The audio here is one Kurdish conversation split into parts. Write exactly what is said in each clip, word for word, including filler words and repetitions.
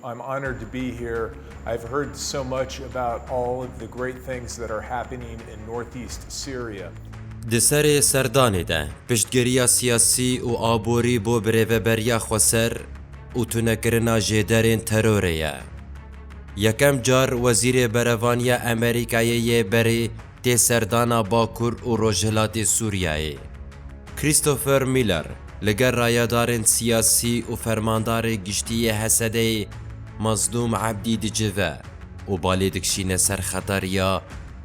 I'm honored to be here. I've heard so much about all of the great things that are happening in northeast Syria. Di serê serdanê de piştgiriya siyasî û aborî bo birêveberiya xweser û tunekirina jêderên terorê ye. Yekem car Wezîrê Berevaniya Amerîkayê yê berê tê serdana Bakur û Rojhilatê Sûriyeyê. Christopher Miller li gel rayedarên siyasî û fermandarê giştî yê Hesedeyê Mazlûm Ebdî dicive û balê dikişîne ser xetariya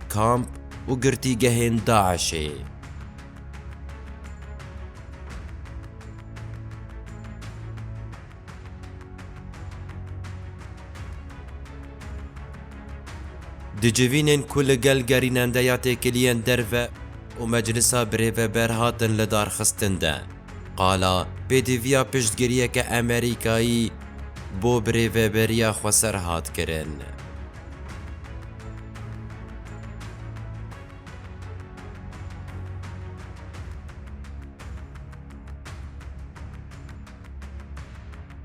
kamp û girtîgehên DAIŞê. Di civînên ku li gel gerînendeya têkiliyên derve û Meclisa Birêveber hatin lidarxistin de, qala pêdiviya piştgiriyeke Amerîkayî bo birêveberiya xweser hat kirin.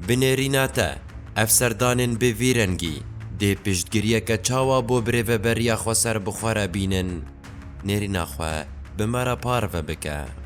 Bi nêrîna te, ev serdanên bi vî rengî dê piştgiriyeke çawa bo birêveberiya xweser bi xwe re bînin? Nêrîna xwe bi me re parve bike.